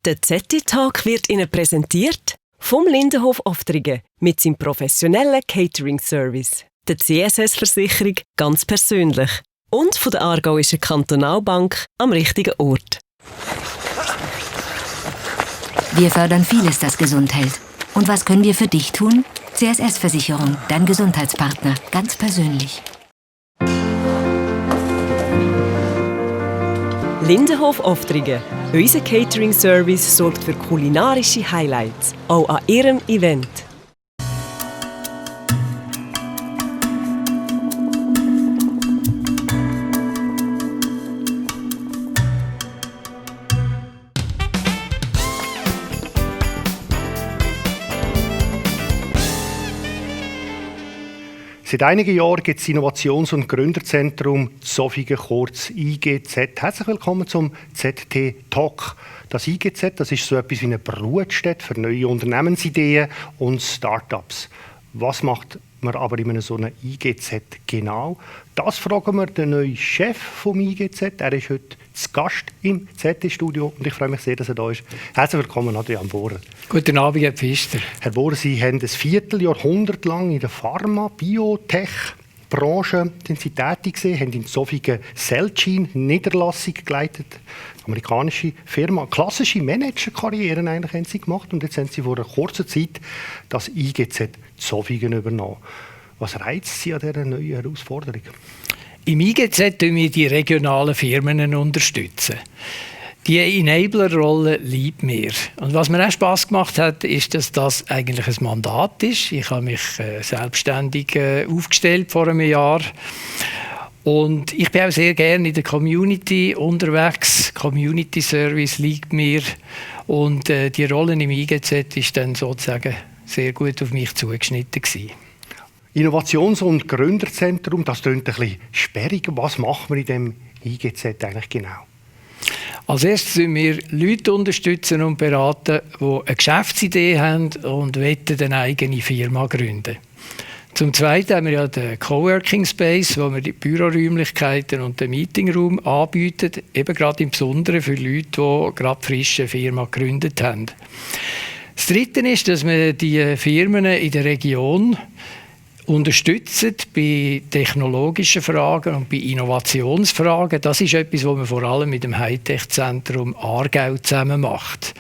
Der ZT-Talk wird Ihnen präsentiert vom Lindenhof Oftringen mit seinem professionellen Catering-Service. Der CSS-Versicherung ganz persönlich. Und von der Aargauischen Kantonalbank am richtigen Ort. Wir fördern vieles, das gesund hält. Und was können wir für dich tun? CSS-Versicherung, dein Gesundheitspartner, ganz persönlich. Lindenhof Oftringen. Unser Catering-Service sorgt für kulinarische Highlights, auch an Ihrem Event. Seit einigen Jahren gibt es das Innovations- und Gründerzentrum Zofingen, kurz IGZ. Herzlich willkommen zum ZT-Talk. Das IGZ, das ist so etwas wie eine Brutstätte für neue Unternehmensideen und Start-ups. Was macht man aber in so einem IGZ genau? Das fragen wir den neuen Chef vom IGZ. Er ist heute zu Gast im ZT-Studio und ich freue mich sehr, dass er da ist. Herzlich willkommen, Adrian Bohrer. Guten Abend, Herr Pfister. Herr Bohrer, Sie haben ein Vierteljahrhundert lang in der Pharma-Biotech-Branche tätig gewesen, haben in Zofingen Celgene Niederlassung geleitet, amerikanische Firma, klassische Managerkarrieren eigentlich haben Sie gemacht und jetzt haben Sie vor einer kurzen Zeit das IGZ Zofingen übernommen. Was reizt Sie an dieser neuen Herausforderung? Im IGZ unterstützen wir die regionalen Firmen. Die Enabler-Rolle liegt mir. Und was mir auch Spass gemacht hat, ist, dass das eigentlich ein Mandat ist. Ich habe mich selbstständig aufgestellt vor einem Jahr. Und ich bin auch sehr gerne in der Community unterwegs. Community Service liegt mir. Und die Rolle im IGZ ist dann sozusagen sehr gut auf mich zugeschnitten gewesen. Innovations- und Gründerzentrum, das klingt ein bisschen sperrig. Was machen wir in dem IGZ eigentlich genau? Als erstes müssen wir Leute unterstützen und beraten, die eine Geschäftsidee haben und eine eigene Firma gründen. Zum Zweiten haben wir ja den Coworking Space, wo wir die Büroräumlichkeiten und den Meetingraum anbieten, eben gerade im Besonderen für Leute, die gerade frisch eine Firma gegründet haben. Das Dritte ist, dass wir die Firmen in der Region unterstützen bei technologischen Fragen und bei Innovationsfragen. Das ist etwas, was man vor allem mit dem Hightech-Zentrum Aargau zusammen macht.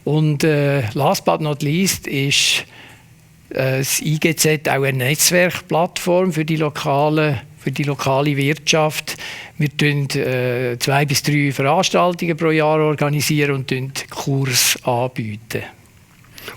Und last but not least ist das IGZ auch eine Netzwerkplattform für die lokale Wirtschaft. Wir organisieren 2 bis 3 Veranstaltungen pro Jahr organisieren und Kurs anbieten.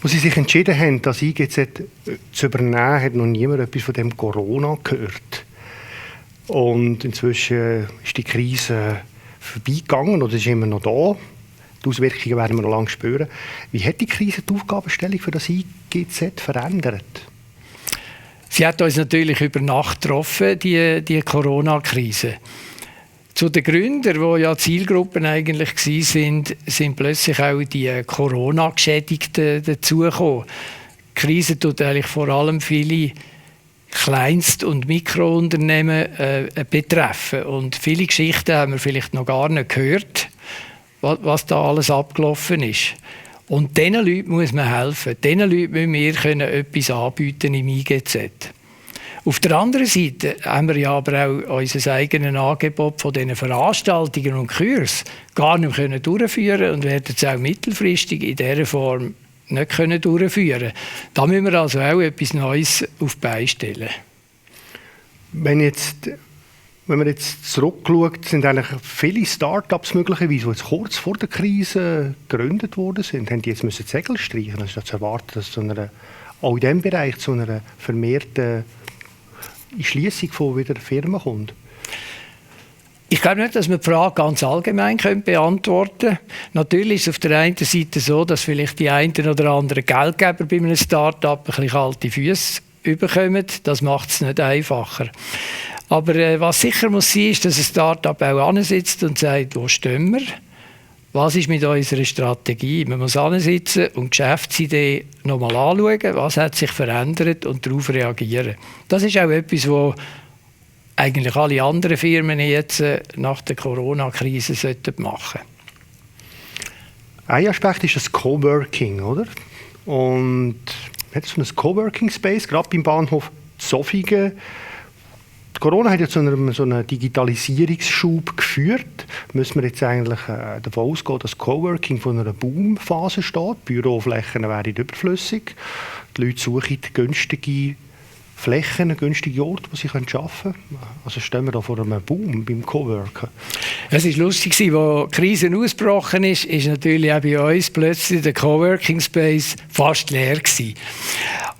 Als Sie sich entschieden haben, das IGZ zu übernehmen, hat noch niemand etwas von dem Corona gehört. Und inzwischen ist die Krise vorbeigegangen oder ist immer noch da. Die Auswirkungen werden wir noch lange spüren. Wie hat die Krise die Aufgabenstellung für das IGZ verändert? Sie hat uns natürlich über Nacht getroffen, die Corona-Krise. Zu den Gründern, die ja Zielgruppen eigentlich waren, sind plötzlich auch die Corona-Geschädigten dazugekommen. Die Krise tut eigentlich vor allem viele Kleinst- und Mikrounternehmen betreffen. Und viele Geschichten haben wir vielleicht noch gar nicht gehört, was da alles abgelaufen ist. Und diesen Leuten muss man helfen. Diesen Leuten müssen wir etwas anbieten im IGZ. Auf der anderen Seite haben wir ja aber auch unser eigenes Angebot von diesen Veranstaltungen und Kursen gar nicht mehr durchführen und werden es auch mittelfristig in dieser Form nicht durchführen können. Da müssen wir also auch etwas Neues auf die Beine stellen. Wenn man jetzt zurückschaut, sind eigentlich viele Start-ups möglicherweise, die jetzt kurz vor der Krise gegründet worden sind, haben die jetzt müssen Segel streichen. Es ist zu erwarten, dass auch in diesem Bereich zu einer vermehrten Schliessung von wieder Firmen kommt. Ich glaube nicht, dass man die Frage ganz allgemein beantworten können. Natürlich ist es auf der einen Seite so, dass vielleicht die einen oder anderen Geldgeber bei einem Start-up ein bisschen kalte Füße bekommen. Das macht es nicht einfacher. Aber was sicher muss sein, ist, dass ein Start-up auch ansitzt und sagt, wo stehen wir? Was ist mit unserer Strategie? Man muss ansitzen und die Geschäftsidee nochmal anschauen, was hat sich verändert und darauf reagieren. Das ist auch etwas, was eigentlich alle anderen Firmen jetzt nach der Corona-Krise machen sollten. Ein Aspekt ist das Coworking, oder? Und jetzt so ein Coworking Space, gerade beim Bahnhof Zofingen. Corona hat ja zu einem Digitalisierungsschub geführt. Müssen wir jetzt eigentlich davon ausgehen, dass Coworking von einer Boomphase steht? Büroflächen werden überflüssig. Die Leute suchen günstige Flächen, günstige Orte, wo sie arbeiten können. Also stehen wir da vor einem Boom beim Coworken. Es war lustig, als die Krise ausgebrochen ist natürlich auch bei uns plötzlich der Coworking Space fast leer gewesen.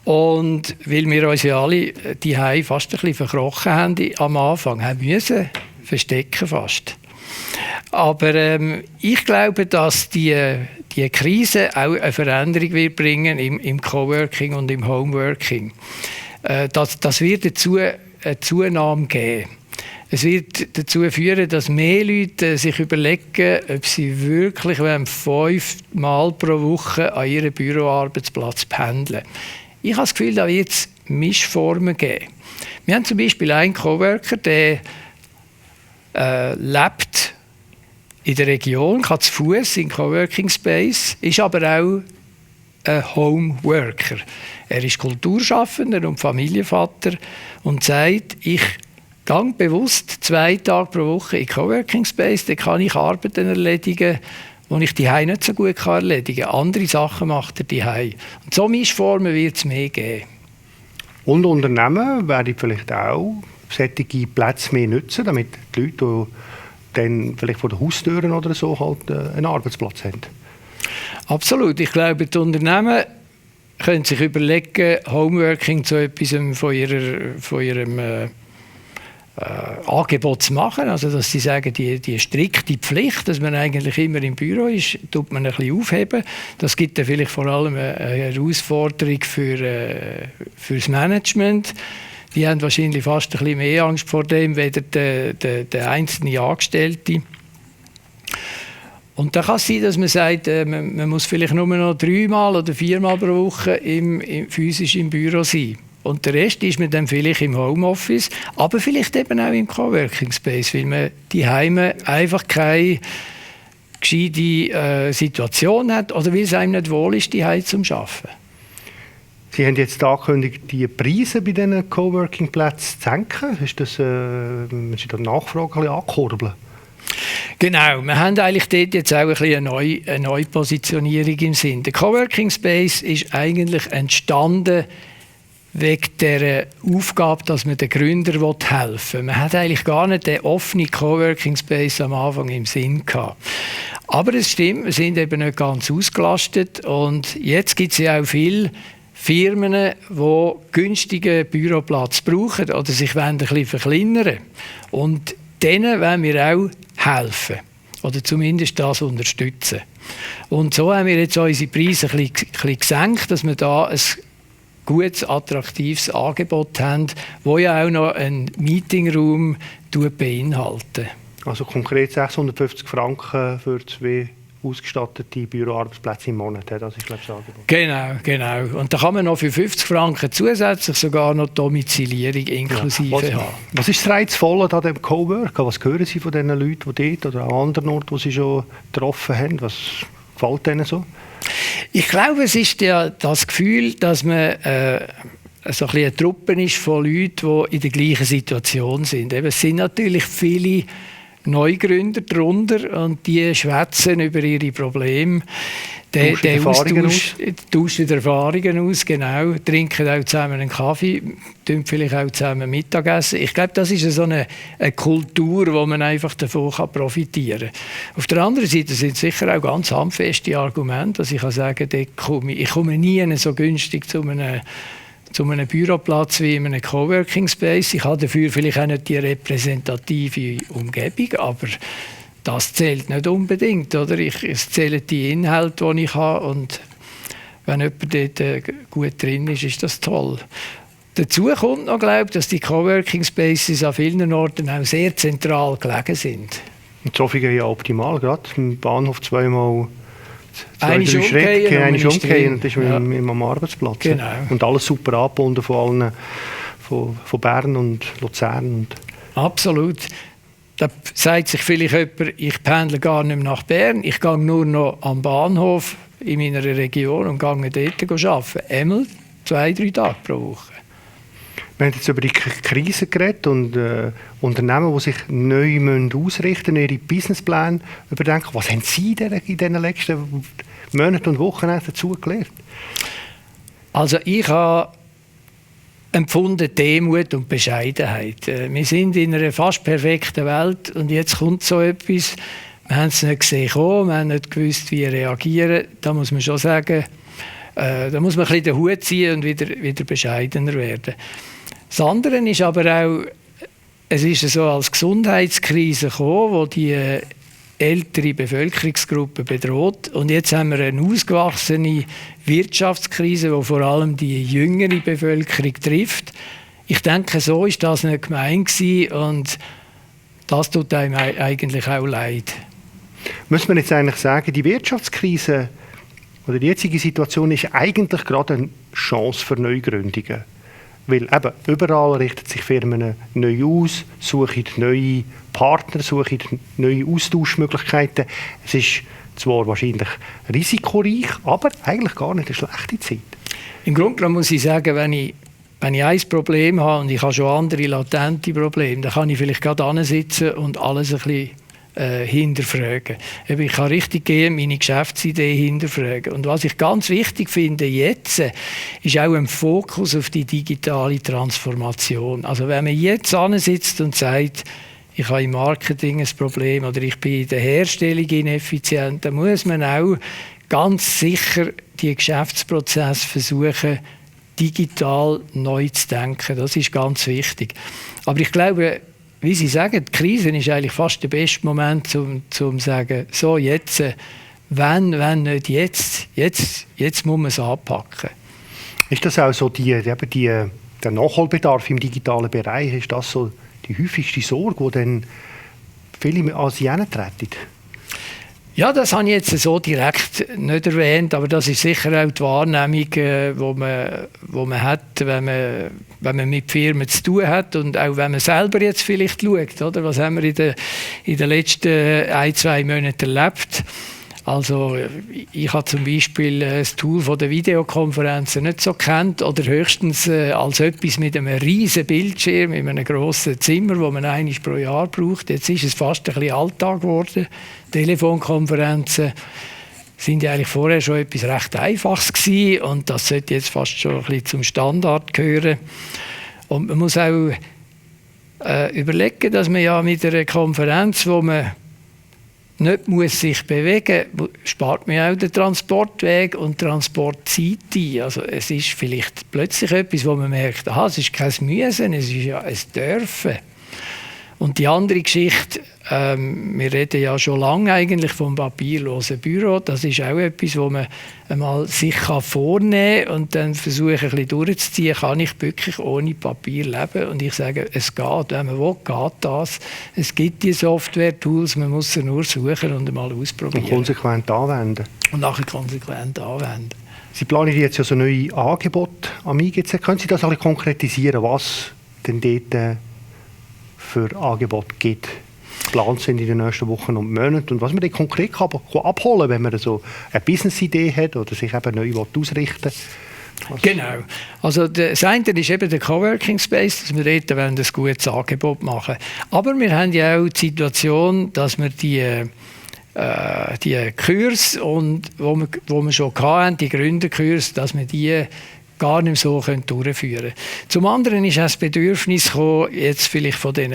Und weil wir uns ja alle die fast ein bisschen verkrochen haben am Anfang, haben müssen verstecken fast. Aber ich glaube, dass die Krise auch eine Veränderung wird bringen im Coworking und im Homeworking. Das wird dazu eine Zunahme geben. Es wird dazu führen, dass mehr Leute sich überlegen, ob sie wirklich 5-mal pro Woche an ihren Büroarbeitsplatz pendeln. Ich habe das Gefühl, da wird es Mischformen geben. Wir haben zum Beispiel einen Coworker, der lebt in der Region, kann zu Fuß in Coworking Space, ist aber auch ein Homeworker. Er ist Kulturschaffender und Familienvater und sagt, ich gehe bewusst 2 Tage pro Woche in Coworking Space, da kann ich Arbeiten erledigen, die ich daheim nicht so gut erledigen kann. Andere Sachen macht er daheim. Und so Mischformen wird es mehr geben. Und Unternehmen werden vielleicht auch solche Plätze mehr nutzen, damit die Leute, die dann vielleicht vor den Haustüren oder so halt einen Arbeitsplatz haben. Absolut. Ich glaube, die Unternehmen können sich überlegen, Homeworking zu etwas von ihrem Angebot zu machen. Also, dass sie sagen, die strikte Pflicht, dass man eigentlich immer im Büro ist, tut man ein bisschen aufheben. Das gibt dann vielleicht vor allem eine Herausforderung für das Management. Die haben wahrscheinlich fast ein bisschen mehr Angst vor dem, weder der einzelne Angestellte. Und da kann es sein, dass man sagt, man muss vielleicht nur noch 3-mal oder 4-mal pro Woche physisch im Büro sein. Und der Rest ist man dann vielleicht im Homeoffice, aber vielleicht eben auch im Coworking Space, weil man die Heime einfach keine gescheite Situation hat oder weil es einem nicht wohl ist, die Heime zum Arbeiten. Sie haben jetzt angekündigt, die Preise bei diesen Coworking-Plätzen zu senken. Ist das, müssen Sie da die Nachfrage ein bisschen ankurbeln? Genau, wir haben eigentlich dort jetzt auch ein bisschen eine neue Positionierung im Sinn. Der Coworking Space ist eigentlich entstanden wegen der Aufgabe, dass man den Gründern helfen will. Man hat eigentlich gar nicht den offenen Coworking Space am Anfang im Sinn gehabt. Aber es stimmt, wir sind eben nicht ganz ausgelastet und jetzt gibt es ja auch viele Firmen, die günstigen Büroplatz brauchen oder sich ein bisschen verkleinern. Und denen wollen wir auch helfen oder zumindest das unterstützen. Und so haben wir jetzt unsere Preise ein bisschen gesenkt, dass wir da ein gutes, attraktives Angebot haben, das ja auch noch einen Meetingraum beinhaltet. Also konkret 650 Franken für 2 ausgestattete Büroarbeitsplätze im Monat. Das ist, glaube ich, das Angebot. Genau. Und da kann man noch für 50 Franken zusätzlich sogar noch Domizilierung inklusive haben. Was ist das Reizvolle an dem Coworken? Was hören Sie von den Leuten, die dort oder an anderen Orten, die Sie schon getroffen haben? Was gefällt Ihnen so? Ich glaube, es ist ja das Gefühl, dass man so ein bisschen eine Truppe ist von Leuten, die in der gleichen Situation sind. Eben, es sind natürlich viele Neugründer darunter und die schwätzen über ihre Probleme. Tauschen Erfahrungen aus, genau. Trinken auch zusammen einen Kaffee, tun vielleicht auch zusammen Mittagessen. Ich glaube, das ist so eine Kultur, wo man einfach davon profitieren kann. Auf der anderen Seite sind sicher auch ganz handfeste Argumente, dass ich kann sagen, ich komme nie so günstig zu einem Büroplatz wie in einem Coworking Space. Ich habe dafür vielleicht auch nicht die repräsentative Umgebung, aber das zählt nicht unbedingt. Oder? Es zählen die Inhalte, die ich habe. Und wenn jemand dort gut drin ist, ist das toll. Dazu kommt noch, glaube ich, dass die Coworking Spaces an vielen Orten auch sehr zentral gelegen sind. Und Zofingen ja optimal, gerade im Bahnhof 2-mal 2-3 Schritte, einmal umkehren und ist man am Arbeitsplatz. Genau. Und alles super angebunden von allen, von Bern und Luzern. Absolut. Da sagt sich vielleicht jemand, ich pendle gar nicht mehr nach Bern, ich gehe nur noch am Bahnhof in meiner Region und gehe dort arbeiten. Einmal 2-3 Tage pro Woche. Wir haben jetzt über die Krise geredet und Unternehmen, die sich neu ausrichten müssen, ihre Businesspläne überdenken. Was haben Sie in den letzten Monaten und Wochen dazu gelernt? Also ich habe empfunden Demut und Bescheidenheit. Wir sind in einer fast perfekten Welt und jetzt kommt so etwas. Wir haben es nicht gesehen kommen, wir haben nicht gewusst, wie reagieren. Da muss man schon sagen, da muss man ein bisschen den Hut ziehen und wieder bescheidener werden. Das andere ist aber auch, es ist so als Gesundheitskrise gekommen, wo die ältere Bevölkerungsgruppe bedroht. Und jetzt haben wir eine ausgewachsene Wirtschaftskrise, die vor allem die jüngere Bevölkerung trifft. Ich denke, so ist das nicht gemeint gewesen und das tut einem eigentlich auch leid. Muss man jetzt eigentlich sagen, die Wirtschaftskrise oder die jetzige Situation ist eigentlich gerade eine Chance für Neugründungen? Weil eben, überall richten sich Firmen neu aus, suchen neue Partner, suchen neue Austauschmöglichkeiten. Es ist zwar wahrscheinlich risikoreich, aber eigentlich gar nicht eine schlechte Zeit. Im Grunde genommen muss ich sagen, wenn ich ein Problem habe und ich habe schon andere latente Probleme, dann kann ich vielleicht gerade sitzen und alles ein bisschen hinterfragen. Ich kann richtig gehen, meine Geschäftsidee hinterfragen. Und was ich ganz wichtig finde jetzt, ist auch ein Fokus auf die digitale Transformation. Also wenn man jetzt sitzt und sagt, ich habe im Marketing ein Problem oder ich bin in der Herstellung ineffizient, dann muss man auch ganz sicher die Geschäftsprozesse versuchen, digital neu zu denken. Das ist ganz wichtig. Aber ich glaube, wie Sie sagen, die Krise ist eigentlich fast der beste Moment, um zu sagen, so jetzt, wenn nicht jetzt muss man es anpacken. Ist das auch so der Nachholbedarf im digitalen Bereich, ist das so die häufigste Sorge, die dann viele an Sie herantreten? Ja, das habe ich jetzt so direkt nicht erwähnt, aber das ist sicher auch die Wahrnehmung, die man hat, wenn man mit Firmen zu tun hat und auch wenn man selber jetzt vielleicht schaut, oder? Was haben wir in den letzten 1-2 Monaten erlebt? Also ich habe zum Beispiel das Tool von der Videokonferenzen nicht so kennt oder höchstens als etwas mit einem riesen Bildschirm in einem grossen Zimmer, wo man einmal pro Jahr braucht. Jetzt ist es fast ein bisschen Alltag geworden. Telefonkonferenzen sind ja eigentlich vorher schon etwas recht Einfaches gewesen und das sollte jetzt fast schon ein bisschen zum Standard gehören. Und man muss auch überlegen, dass man ja mit einer Konferenz, wo man nicht muss sich bewegen, spart man auch den Transportweg und Transportzeit ein. Also es ist vielleicht plötzlich etwas, wo man merkt, es ist kein Müssen, es ist ja ein Dürfen. Und die andere Geschichte, wir reden ja schon lange eigentlich vom papierlosen Büro. Das ist auch etwas, wo man einmal sich vornehmen kann und dann versuchen, ein bisschen durchzuziehen, kann ich wirklich ohne Papier leben. Und ich sage, es geht, wenn man will, geht das. Es gibt die Software-Tools, man muss sie nur suchen und einmal ausprobieren. Und konsequent anwenden. Und nachher konsequent anwenden. Sie planen jetzt ja so neue Angebote am IGZ. Können Sie das ein bisschen konkretisieren, was denn dort für Angebote gibt, geplant sind in den nächsten Wochen und Monaten und was man dann konkret abholen kann, wenn man so eine Business-Idee hat oder sich eben neu ausrichten will? Genau. Also das eine ist eben der Coworking Space, dass wir dort ein gutes Angebot machen. Aber wir haben ja auch die Situation, dass wir die Kurse, wo wir schon hatten, die Gründerkurse, dass wir die gar nicht so durchführen können. Zum anderen ist auch das Bedürfnis gekommen, jetzt vielleicht von den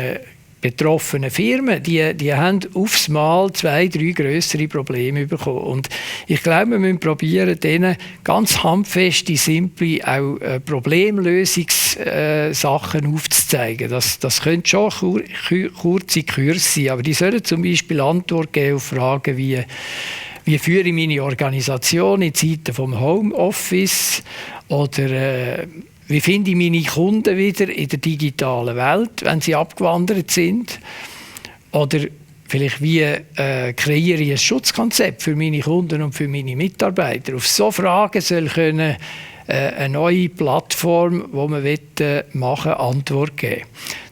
betroffenen Firmen, die haben aufs Mal 2-3 grössere Probleme bekommen. Und ich glaube, wir müssen probieren, denen ganz handfeste, simple auch Problemlösungssachen aufzuzeigen. Das können schon kurze Kurse sein, aber die sollen zum Beispiel Antwort geben auf Fragen wie führe ich meine Organisation in Zeiten vom Homeoffice oder wie finde ich meine Kunden wieder in der digitalen Welt, wenn sie abgewandert sind? Oder vielleicht wie kreiere ich ein Schutzkonzept für meine Kunden und für meine Mitarbeiter? Auf so Fragen soll können eine neue Plattform, die man machen will, Antwort geben.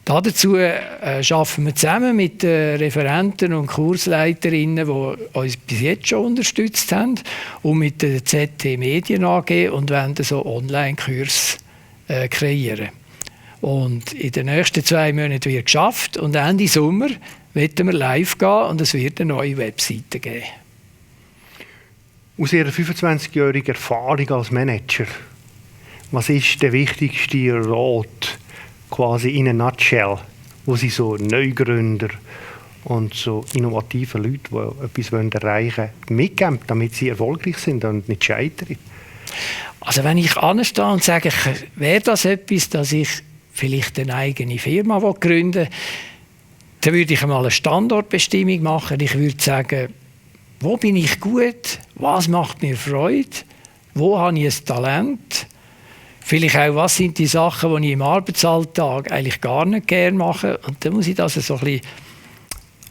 Dazu arbeiten wir zusammen mit Referenten und Kursleiterinnen, die uns bis jetzt schon unterstützt haben, und mit der ZT Medien AG und wollen so Online-Kurs kreieren. Und in den nächsten 2 Monaten wird geschafft und Ende Sommer werden wir live gehen und es wird eine neue Webseite geben. Aus Ihrer 25-jährigen Erfahrung als Manager, was ist der wichtigste Rat, quasi in a nutshell, wo Sie so Neugründer und so innovative Leute, die etwas erreichen wollen, mitgeben, damit sie erfolgreich sind und nicht scheitern? Also wenn ich anstehe und sage, wäre das etwas, dass ich vielleicht eine eigene Firma gründen will, dann würde ich einmal eine Standortbestimmung machen. Ich würde sagen, wo bin ich gut, was macht mir Freude, wo habe ich ein Talent, vielleicht auch, was sind die Sachen, die ich im Arbeitsalltag eigentlich gar nicht gerne mache. Und dann muss ich das so ein bisschen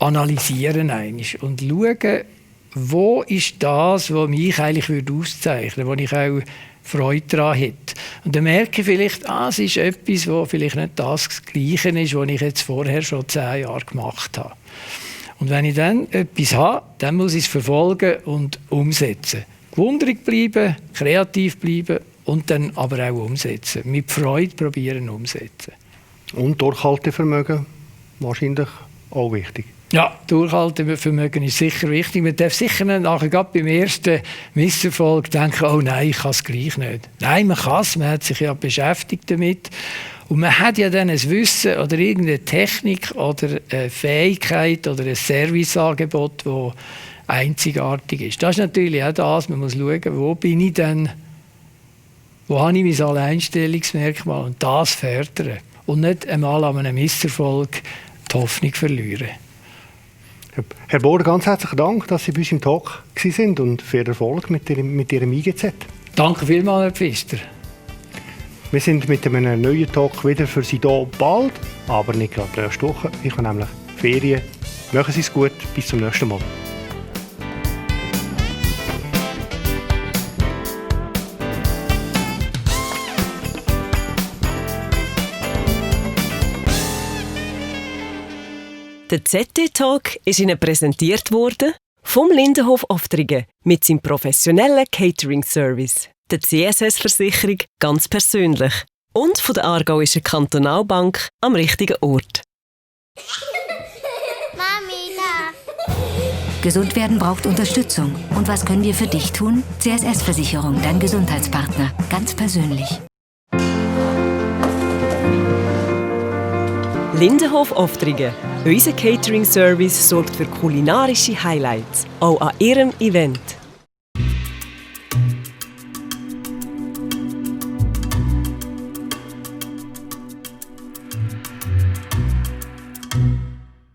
analysieren und schauen, wo ist das, was mich eigentlich auszeichnen würde, wo ich auch Freude daran hätte. Und dann merke ich vielleicht, es ist etwas, was vielleicht nicht das Gleiche ist, was ich jetzt vorher schon 10 Jahre gemacht habe. Und wenn ich dann etwas habe, dann muss ich es verfolgen und umsetzen. Gewundrig bleiben, kreativ bleiben und dann aber auch umsetzen. Mit Freude probieren umsetzen. Und Durchhaltevermögen, wahrscheinlich auch wichtig. Ja, Durchhaltevermögen ist sicher wichtig. Man darf sicher nicht nachher gerade beim ersten Misserfolg denken, oh nein, ich kann es gleich nicht. Nein, man kann es, man hat sich ja beschäftigt damit. Und man hat ja dann ein Wissen oder irgendeine Technik oder eine Fähigkeit oder ein Serviceangebot, das einzigartig ist. Das ist natürlich auch das, man muss schauen, wo bin ich denn, wo habe ich mein Alleinstellungsmerkmal und das fördern. Und nicht einmal an einem Misserfolg die Hoffnung verlieren. Herr Bohr, ganz herzlichen Dank, dass Sie bei uns im Talk waren und viel Erfolg mit Ihrem IGZ. Danke vielmals, Herr Pfister. Wir sind mit einem neuen Talk wieder für Sie hier bald, aber nicht gerade nächste Woche. Ich habe nämlich Ferien. Machen Sie es gut, bis zum nächsten Mal. Der ZT-Talk ist Ihnen präsentiert worden vom Lindenhof Oftringen mit seinem professionellen Catering-Service, der CSS-Versicherung ganz persönlich und von der Aargauischen Kantonalbank am richtigen Ort. Mami, da! Gesund werden braucht Unterstützung. Und was können wir für dich tun? CSS-Versicherung, dein Gesundheitspartner, ganz persönlich. Lindenhof Oftringen. Unser Catering-Service sorgt für kulinarische Highlights, auch an Ihrem Event.